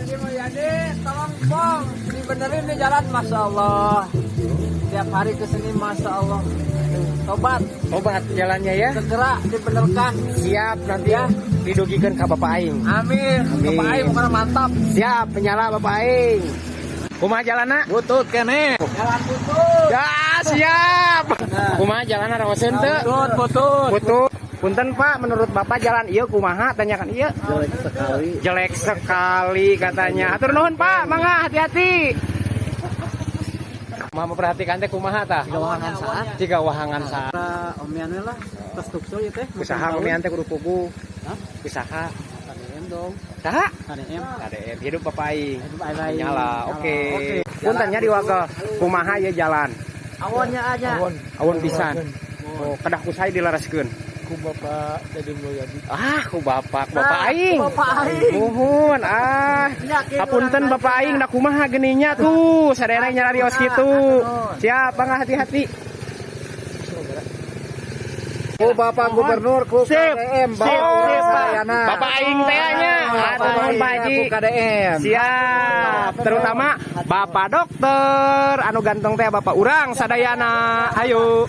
Dedi Mulyadi, tolong pong dibenerin nih jalan, masya Allah. Tiap hari kesini, masya Allah. Tobat, Tobat jalannya ya. Segera dibenerkan. Siap, nanti ya didugikeun ka Bapak aing. Amin. Amin. Bapak aing bukan mantap. Siap, menyala Bapak aing. Kumaha jalanna? Butut keneh. Jalan butut. Ya, siap. Kumaha jalanna, rawaseun teu? Butut, butut. Butut. Punten, Pak, menurut Bapak jalan ieu kumaha? Tanyakan ieu. Jelek sekali. Jelek sekali katanya. Hatur nuhun, Pak, mangga hati-hati. Kumaha memperhatikan teh kumaha tah? Tiga wahangan saat. Tiga wahangan saat. Omian lah, tos tukso ieu teh. Usaha omian teh kudu puguh. Hah? Usaha. KDM dong. Saha? KDM. KDM hidup Bapak aing. Hidup aing. Nyala, oke. Oke. Punten nya diwakil. Kumaha ya jalan? Awonnya aja. Awon pisan. Oh, kedah ku saha dilereskeun? Ku Bapak Dedi Mulyadi. Ah, ku bapak, bapak Nah, aing. ku bapak aing. Muhun, ah. Yakin Hapunten urang bapak aing, da kumaha geninya tuh, sadayana nyararios kitu. Siap, bangga hati-hati. Ku Bapak Gubernur, ku Sip, KDM, sip, sip, Pak. Sadayana. Bapak aing teh nya. Aduh, nuhun, Pak Haji. Ku KDM. Siap, terutama Bapak dokter anu ganteng teh, bapak urang sadayana. Ayo.